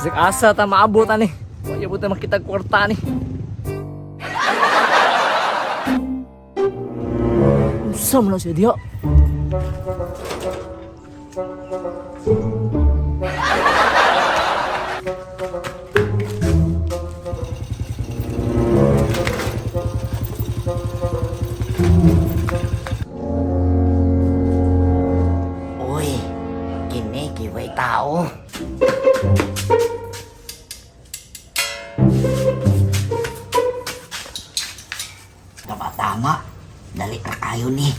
Bisag asa ta maabot ani. Wa gyud ta makita kwarta ani. Unsa man na siya diha? Uy, kini kiway tao. Tama-tama, dali ra kayo ni.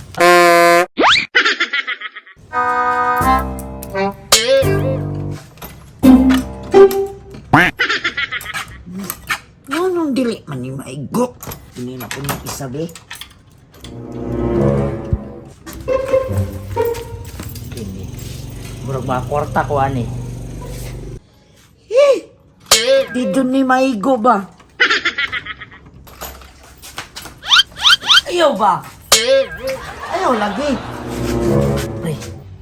Nganong dili man ni maigo? Kini na po niyang isa be. Kini. Murag mga kwarta ko ani. Di dun ni maigo ba? Ayaw ba? Ayaw lagi. Pre,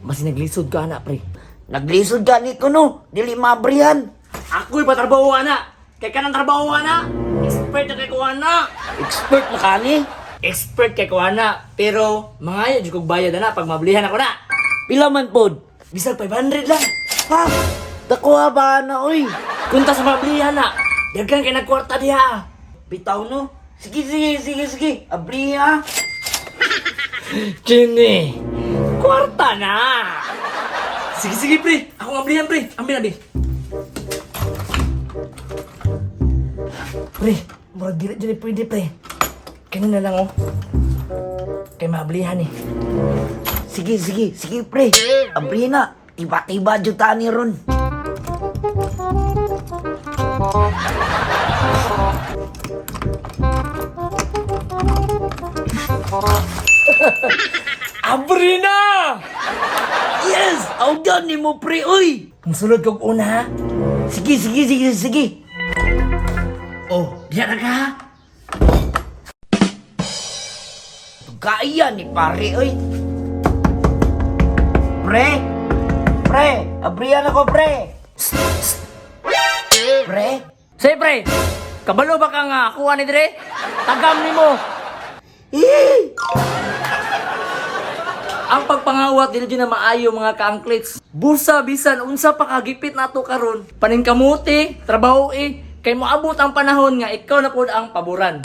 mas naglisod ka ana, pre. Naglisod gani ko no, dili mabrihan. Ako'y patrabaho ana. Kay kanang trabaho ana. Expert na kay ko ana. Expert na kani. Expert kay ko ana, pero mangayo jud kog bayad ana pag mablihan ako na. Pila man pod? Bisag 500 lang. Ha? Dakuha ba na oy? Kunta sa mablihan na. Daghan kay nagkwarta diha. Bitaw no? Sige sige sige sige, abri ha. Kini. Kwarta na. Sige sige pre, ako ang ablihan pre. Ambi na di. Pre, murag dili dili pwede pre. Kani na lang oh. Kay maablihan eh. Sige sige sige pre, abri na. Tiba-tiba jud ta ni ron. Abri na! Yes, awdan ni mo pre oy. Musulod kog una ha. Sige sige sige sige. Oh, diya na ka ha. Kaya ni pare oy. Pre! Pre! Abrihan ako pre! Pre? Say pre, kabalo ba ka nga akuha ni dire? Tagam nimo. Eh! Ang pagpangawat dili jud na maayo mga kaangklits. Busa bisan unsa pa kagipit nato karon. Paningkamuti, trabaho eh, kay moabot ang panahon nga ikaw na pud ang paboran.